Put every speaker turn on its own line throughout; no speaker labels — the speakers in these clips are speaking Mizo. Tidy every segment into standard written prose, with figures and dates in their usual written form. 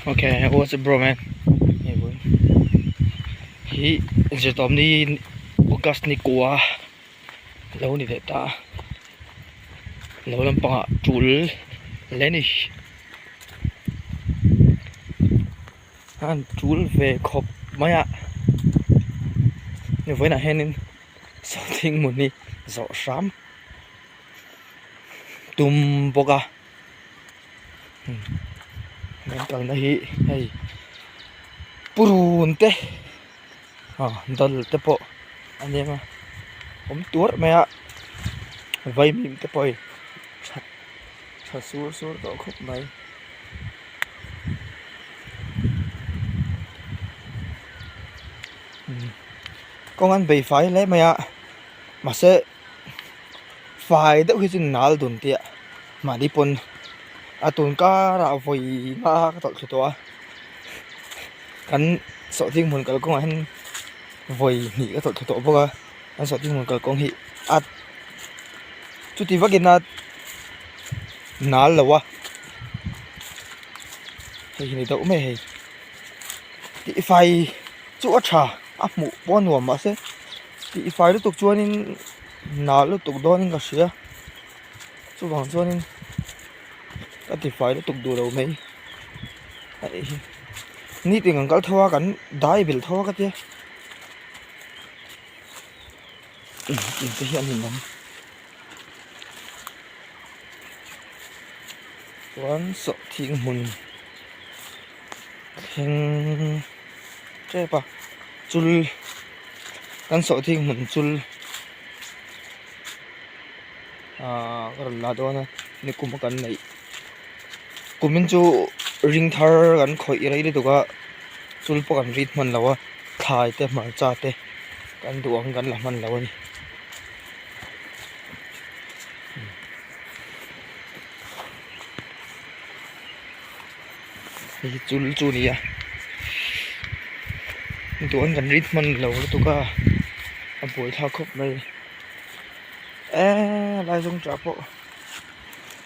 Okay what's up bro man hi zirtawp ni August ni kua lo ni leh ta a lo lampangah tul hle a ni a han tul ve khawp mai a vawiinah hianin sawhthing hmun hi zawh hram tum bawk a. Kan kalna hi hei purun te ah dal te pawh a nia awm tuarh mai a vaimim te pawh hei tha tha sur sur tawh khawp mai. Kawng an bei fai hle mai a mahse. Fai deuh hi chu nal dun tih mahni pawn a tun karah vawi nga ka tawlh thlu tawh a kan sawhthing hmun kalkawngah hian vawi hnih ka tawlh thlu tawh bawk a kan sawhthing hmun kalkawng hi a chuti vakin a nal lo a hei hi ni deuh mai hei tih fai chu a tha a hmuh pawh a nuam mahse. Tih fai lutuk chuanin nal lutuk dawnin ka hria chuvang chuanin ka ti fai lutuk duh lo mai a nih hi nitin kan kal tho a kan dai belh tho a ka tia in te hian in awm chuan sawhthing hmun thleng tep a chul kan sawhthing hmun chul ahh ka rawn la dawn a nikum a kan neih kumin chu ring thar kan khawih rei lutuk a chul pawh kan rit hman lo a thlai te hmarcha te kan duh ang kan la hman lo a ni. Hei hi chul chu a ni a duan kan rit hman lo lutuk a a buaithlak khawp mai eee lai zawng tah pawh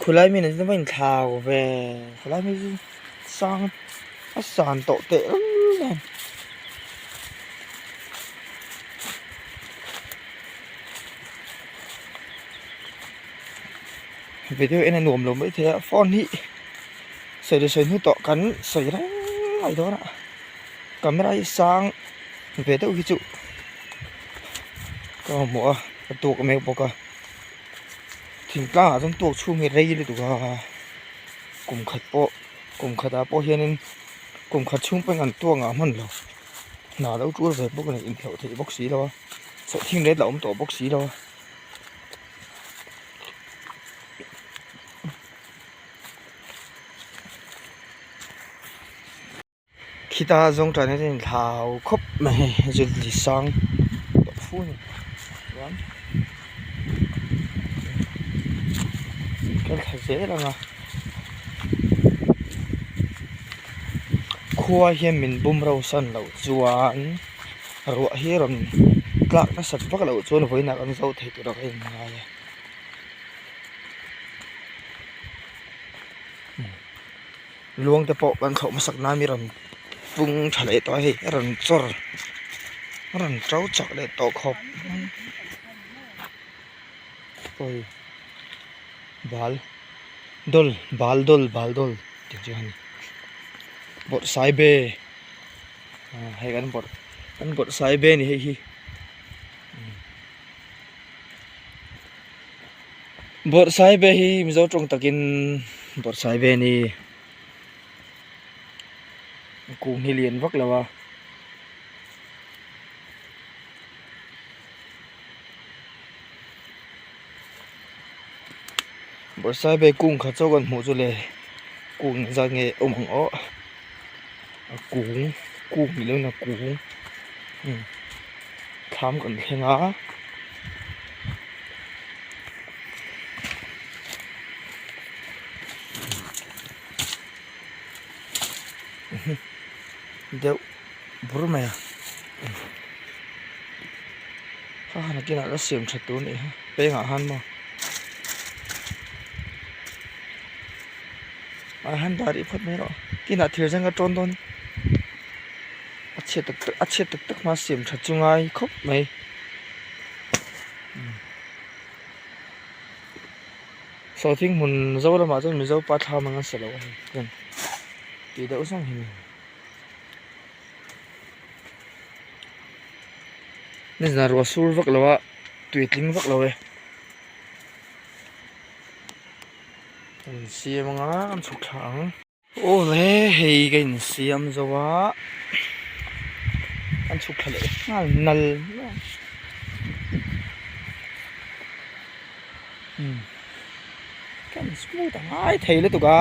khawlai mi nen chuan va inthlau ve khawlai mi chu sang a san tawh teh reng nen. Video en a nuam lo maithei a phone hi sawi leh sawi hnu tawh kan sawi reng mai dawn a camera hi sang ve deuh hi chu ka mamawh a ka tuak mek bawk a thingtlangah chuan tuak chhung hi rei lutuk a kum khat pawh kum khatah pawh hianin kum khat chhung pawhin an tuak ngah hman lo hna lo tul ve bawk a ni inhlawh theih bawk si lo a sawhthing let la awm tawh bawk si lo a. Khita zawng tan hian inthlau khawp mai hei zilli sang tawh fu a ni chuan kal thla zel ang a khua hian min bum rausan loh chuan ruah hi a rawn tlak nasat vak loh chuan vawiinah kan zo thei tur a ka inngai a. Luang te pawh kan thlawh hmasak nan mi rawn pung tha leh tawh a hei a rawn chawr a rawn to chak leh tawh khawp awi bal dawl bal dawl bal dawl tih chu a ni bawrhsaibe hei kan bawrh kan bawrhsaibe a ni hei hi. Bawrhsaibe hi Mizo tawng takin bawrhsaibe a ni. Kung hi lian vak lo a. Bawrhsaibe kung khat zawk an hmuh chu le kung engzat nge awm ang aw a kung kung ni loin a kung thlam kan thleng a. Deuh bur mai a ha han nakinah la siam tha tur a nih hi pengah han maw ah han dah rih phawt mai rawh. Kinah thir zen ka tawn dawn a chhiat tak tak a chhiat tak tak hma siam tha chu ngai khawp mai. Sawhthing hmun Zoramah chuan Mizo pa thlam ang a sa lo a ni chuan tih deuh zawng hi a ni. Nizan ruah sur vak lo a tui tling vak lo e. Kan siam anga kan chhuk thla ang. Awle hei ka insiam zo a kan chhuk thla leh nghal nal umm kan smooth a ngai thei lutuk a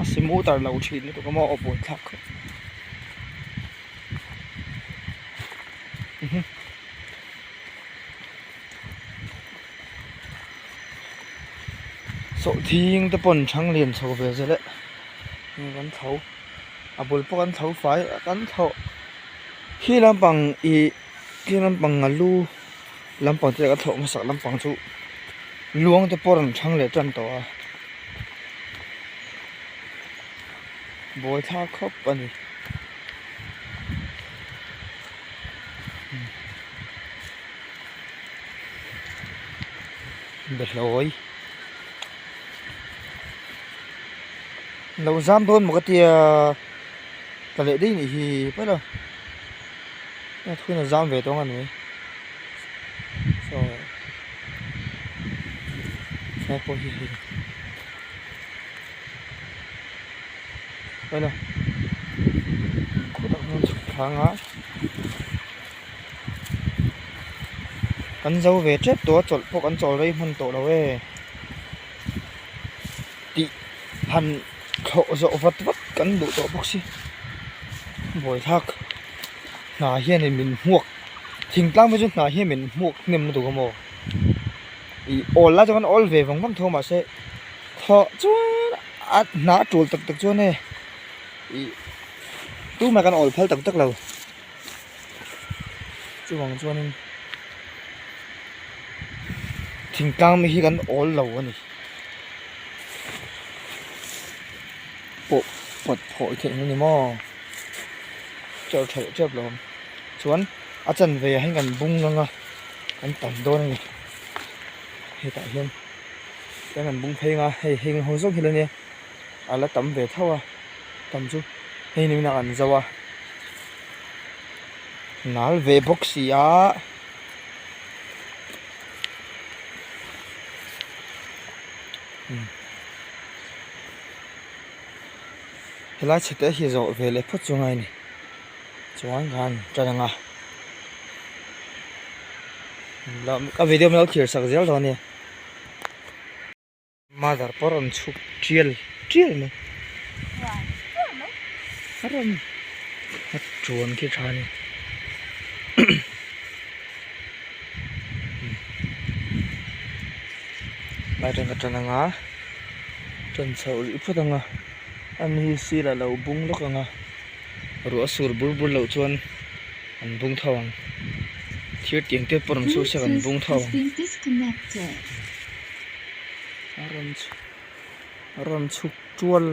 a smoother lo thin lutuk a maw aw buaithlak khawp. Sawhthing te pawn thang lian chho ve zel e heng kan thlo a bul pawh kan thlo fai a kan thlawh khi lampang ih khi lampang a lu lampang te ka thlawh hmasak lampang chu luang te pawh a rawn thang leh tan tawh a buaithlak khawp a ni. Behlawi lo zam dawn maw ka tia ka leh daih nih hi paih lo a thuin a zam ve tawng a ni saw he pawh hi hei paih lo khutah khuan chhuk thlang a. Kan zo ve tep tawh a chawlh pawh kan chawl rei hman tawh lo e tih han thlawh zawh vat vat kan duh tawh bawk si buaithlak hna hianin min hmuak thingtlang phei chu hna hian min hmuak hnem lutuk a maw ih awl lai chuan awl ve vang vang tho mahse thawh chuan a hna a tul tak tak chuan e ih tumah kan awl phal tak tak lo. Chuvang chuanin thingtlang mi hi kan awl lo a ni. Pawh pawt phawh theih a ni maw? Chawlh tha leh tep lo awm. Chuan a chanve ah hian kan bung ang a, kan tam dawn a ni. Hetah hian chuan kan bung phei ang a, hei heng ho zawk hi la nia a la tam ve tho a, tam chu hei ni hunah kan zo a. Nal ve bawk si a. Helai chhe te hi zawh ve leh phawt chu ngai a ni. Chuan khan tan ang a. Ka video min lo thlir sak zel dawn a nia. Mother pawh rawn chhuk tial tial mai a rawn a tuan khi tha a ni lai atang ka tan anga tan chhoh rih phawt anga ani hi sirah lo bung lawk anga ruah a sur bur bur loh chuan an bung tho ang thir tiang te pawh rawn chhuk se an bung tho ang. A rawn chhuk a rawn chhuk tual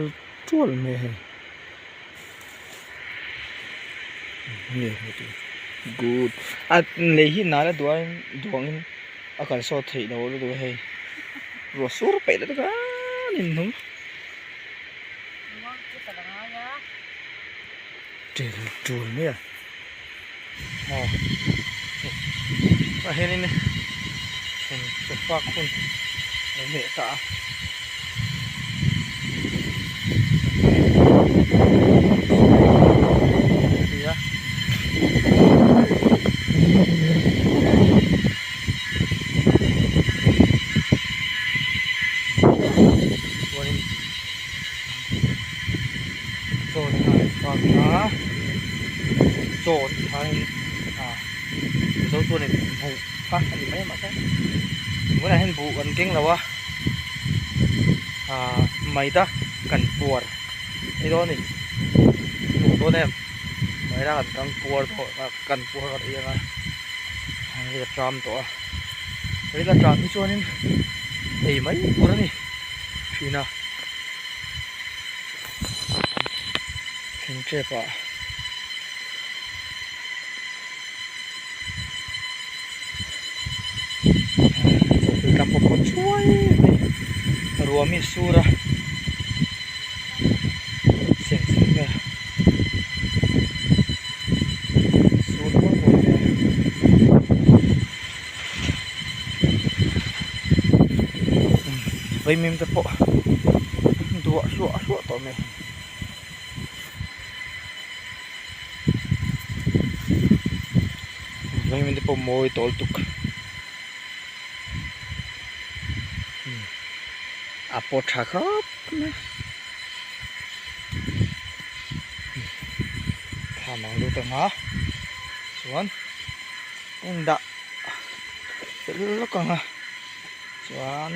tual mai a hei nge hmu tur good a lei hi nal a duain duangin a kal sawt theih loh lutuk a hei ruah sur peih lutuk a nin hnum tel tul mai a aw tah hianin sofa khun a lo leh ta a nia. Chaw ni khan chhuak a chaw ni khan ah mizo chuanin buh kha a ni mai a mahse tunah hian buh kan keng lo a ah maida kan puar ni dawn a ni duh dawn em maida kan kang puar tawh a kan puar kan ei ang a hei a tram tawh a ril a tram hi chuanin ei mai tur a ni thin a. Thleng tep ah chawhpui tlang pawh pawh chuai mai ruah mi sur a seng seng mai a sur mual mual mai a. Vaimim te pawh duah hluah hluah tawh mai. Vaimim te pawh mawi tawl tuk a pawt tha khawp mai thlam ang lut ang a chuan en dah fel lawk ang a chuan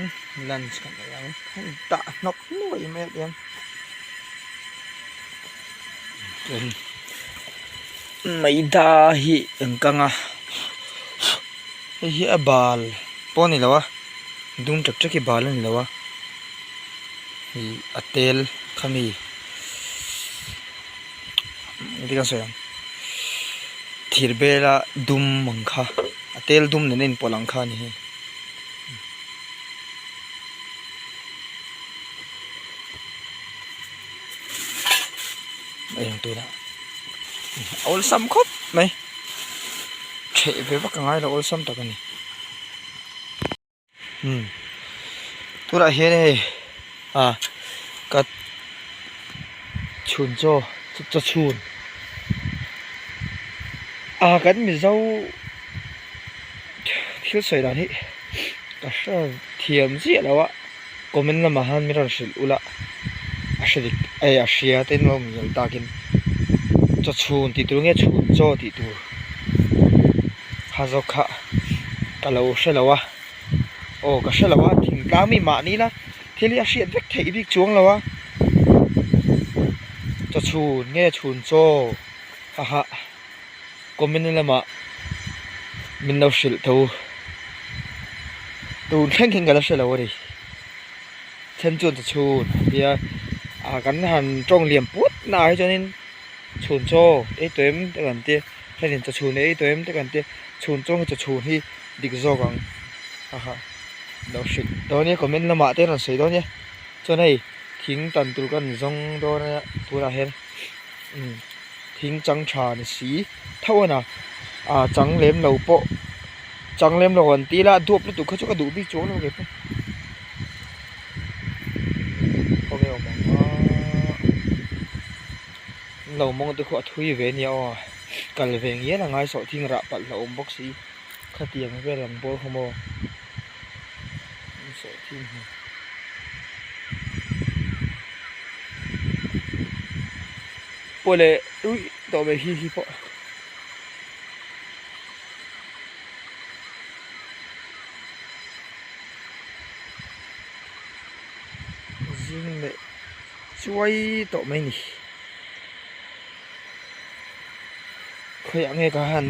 lunch kan ei ang dah hnawk nuai mai a tiang. Chuan maida hi an kang a hei hi a bal pawh a ni lo a dum ṭek ṭek hi bal a ni lo a ih a tel khami engtin nge a sawi ang thir bela dum ang kha a tel dum nen a inpawlh ang kha a ni hei. Eng tunah awlsam khawp mai ṭheh ve vak a ngai lo awlsam tak a ni umm tunah hian hei ah ka chhun chaw chaw chhun ah kan mizo thil sawi dan hi ka hre thiam chiah lo a. Comment lamah han min rawn hrilh ula a hre dik eh a hria te in lo mial takin chaw chhun tih tur nge chhun chaw tih tur kha zawk kha ka lo hre lo a aw ka hre lo a thingtlang mi mahni la thil hi a hriat vek theih bik chuang lo a chaw chhun nge chhun chaw haha. Comment lamah min lo hrilh tho tun thleng hian ka la hre lo a ni then chuan ta chhun tia ah kan han tawng liam put na ah hi chuanin chhun chaw ei tawh em te kan tia thenin chaw chhun ei tawh em te kan tia chhun chaw hi chaw chhun hi dik zawk ang haha lo hrilh dawn nia comment lamah te rawn sawi dawn nia chuan hei thing tan tur kan zawng dawn a tunah hian umm. Thing chang tha ni si tho a na ah chang lem lo pawh chang lem lo an ti la a duap lutuk kha chu ka duh bik chuang lo ve pawh khawnge awm ang a lo mawng te khu a thui ve ania aw kal ve ngial a ngai sawh thing rah palh hlauhawm bawk si khatiang vel ang bawr kha maw sawh thing hi. Pawh leh ruih tawh mai hi hi pawh. Zing leh chuai tawh mai ni. Khawiah nge ka han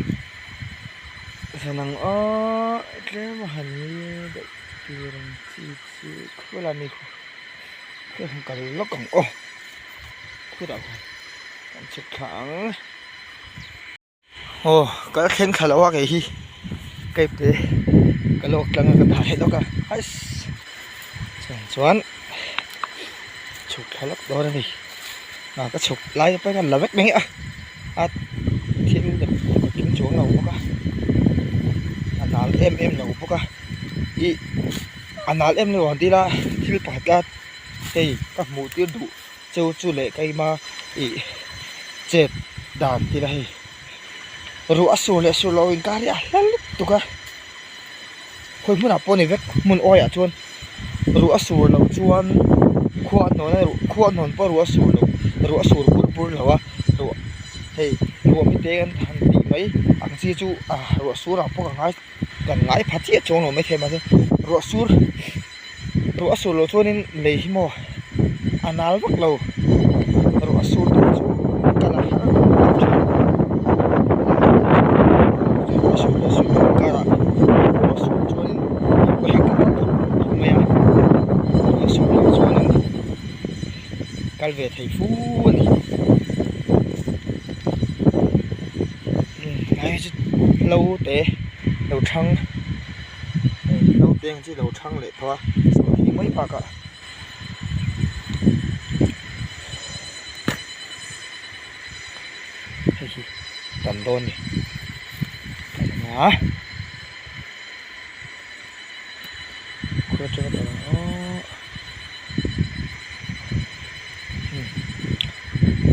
san ang aw tlem a han ni deuh tur ang chi chu khawlai mi khaw khawiah khan kal lawk ang aw. Khutah khan kan chhuk thla ang aw kal thleng thla lo a kei hi kaipte ka lawk tlang a ka dah leh lawk a hais chuan chuan chhuk thla lawk dawn a ni ah ka chhuk lai te pawh hian la vek mai a a thil lem ka keng chuang lo bawk a a nal em em lo bawk a ih a nal em lo ang tih ila thil pakhat la hei ka hmuh tir duh chu chu leh keima ih chet dan tih la hei ruah a sur leh sur loh inkar hi a hla lutuk a khawi hmunah pawh ni vek hmun awiah chuan ruah a sur loh chuan khua a hnawn a khua a hnawn pawh ruah a sur loh ruah a sur bur bur lo a ruah hei ruah mite an han tih mai ang chi chu ah ruah sur ang pawh ka ngai kan ngai pha chiah chuang lo maithei mahse ruah sur ruah a sur loh chuanin lei hi maw a nal vak lo ruah a sur tur chu kal a har vak thin ruah a sur leh sur loh karah ruah a sur chuanin pawh hi ka kal khawp mai a ruah a sur loh chuanin kal ve thei fu a ni. Hlo te lo thang hlo te ang chi lo thang leh tawh a sawhthing mai bakah. Hei hi tam dawn ni a khawi atanga tawh ang aw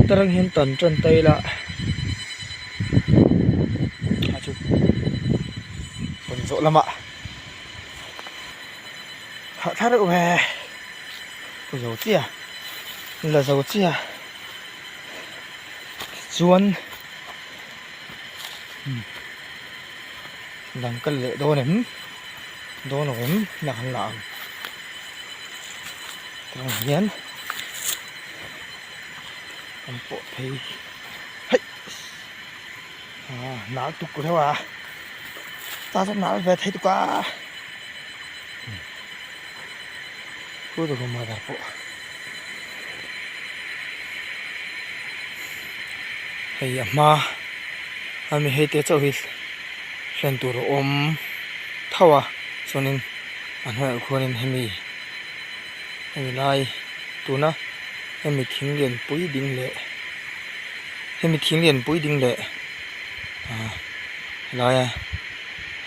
tarang hian tan tan ta ila a chu tawn zawh lamah hah thla reuh ve pu zo chiah la zo chiah tichuan dang kal leh dawn em dawn lo em na kan la ang tah hian kan pawh phei hei ah nal tuk reuh a ta chuan nal ve thei tuk a hei a hma ami hei te chauh hi hlen tur a awm tho a chuanin a hnuaiah khuanin hemi hemi lai tuna hemi thing lian pui ding leh hemi thing lian pui ding leh ah helaia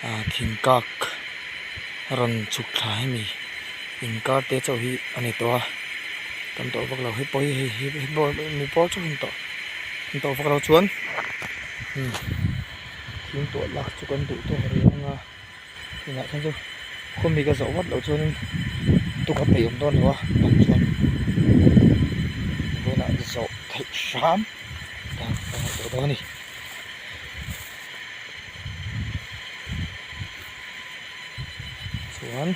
ah thing kak rawn chhuk thla hemi inkar te chauh hi a ni tawh a tam tawh vak lo hei pawh hi hei hi mi pawl chauh hi an tawh an tawh vak lo chuan umm thing tuah lak chu kan duh tawk reng ang a tunah chuan chu khawmi ka zawh vat loh chuanin tuk a peih awm dawn lo a tam chuan vawiinah zawh theih hram dan ka ngaihtuah dawn a ni. Chuan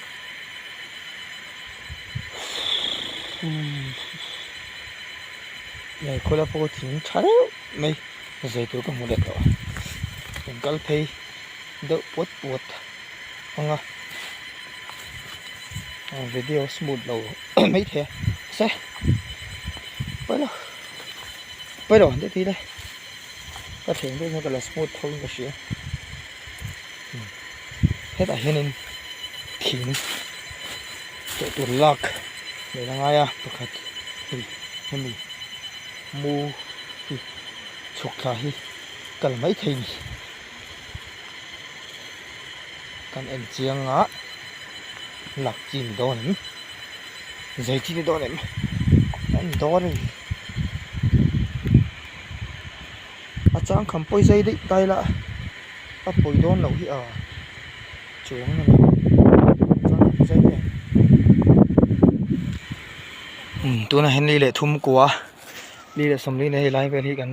hei khawla pawh thing tha reuh mai zai tur ka hmu leh tawh a in kal phei deuh puat puat ang a video smooth lo maithei a mahse pawi lo pawi lo han ti ila ka thleng dawn hian ka la smooth tho in ka hria. Hetah hianin thing tawh tur lak leh la ngai a pakhat hei hemi mu hi chhuk thla hi kal mai thei a ni kan en chiang a lak chi ni dawn em zai chi ni dawn em en dawn a ni a chang kham pawi zai daih ta ila. A pawi dawn loh hi a chuang a ni chuan zai daih ang tunah hian li leh thum kua li leh sawmli na hei lai vel hi kan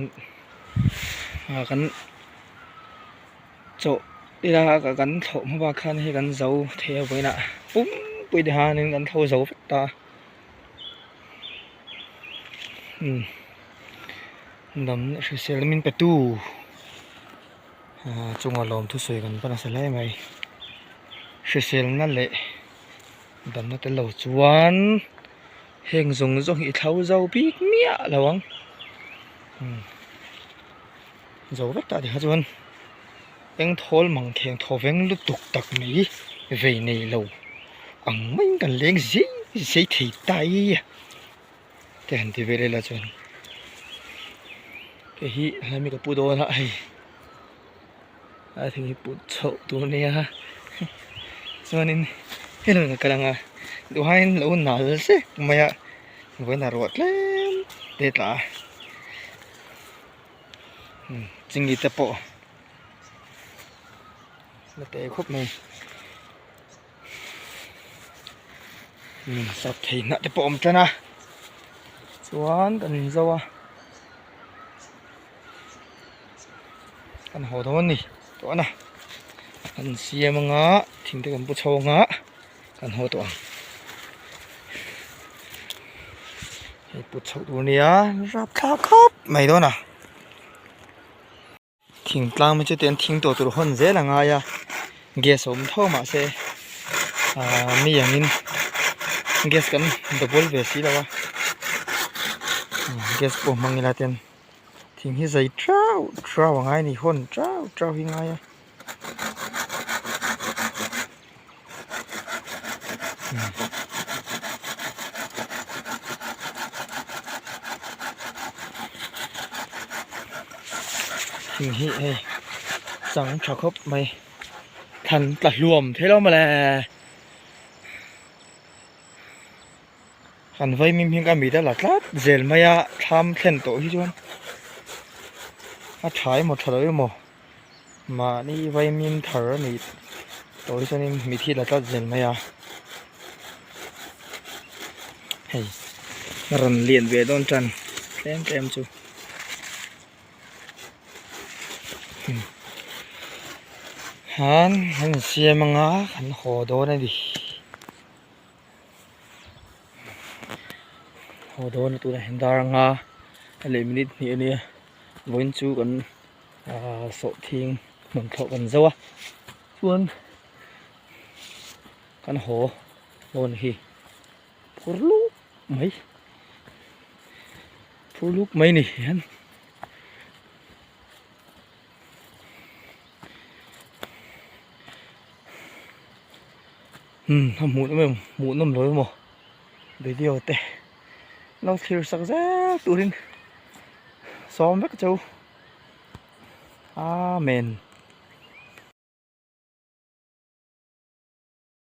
ah kan chawh ila kan thlawh hma bak khan hei kan zo thei a vawiinah pumpui te hianin kan thlo zo vek ta umm dam hrisel min pe tu. Chunga lawm thusawi kan va nasa hle mai hriselna leh damna tel lo chuan heng zawng zawng hi i thlo zo bik miah lo ang zo vek tah te kha chuan eng thawl mang theng thaw veng lutuk tak mai vei nei lo ang maiin kan leng zei zei thei ta i. Te han ti vel ila chuan hei hi hlami ka pu dawn a hei a thing hi put chhoh tur a nia chuanin hei lo ka kal ang a duhaiin lo nal zek mai a vawiin a ruah tlem te tla a chingit te pawh la te khawp mai. Sap thei hnah te pawh a awm tan a chuan kan inzo a kan haw dawn a ni tawh a kan siam anga thing te kan pu chho anga kan haw tawh ang hei put chhoh tur a nia rapthlak khawp mai dawn a. Thingtlang mai chu tiang thing tawh tur hawn zel a ngai a gas a awm tho mahse ahh mi angin gas kan double ve si lo a gas pawh hmang ila ten thing hi zai thau thau a ngai a ni hawn thau thau hi a ngai a. Thing hi hei chang tha khawp mai thlan tla hluam thei lo mawle han vaimim hi ka mit a la tlat zel mai a thlam thlen tawh hi chuan a tha emaw tha lo emaw. Mahni vaimim thar a nih tawh hi chuanin mithi la tlat zel mai a, hei a rawn lian ve dawn tan tlem tlem chu han an insiam anga kan haw dawn a ni haw dawn a tunah hian dar anga a leh minute hnih a nia vawiin chu kan. Ahh sawhthing hmun thlawh kan zo a chuan kan haw dawn hi phur lup mai phur lup mai ni hian umm a hmuh nawm em hmuh nawm lo emaw video te lo thlir sak zel turin sawm vek cheu. Amen.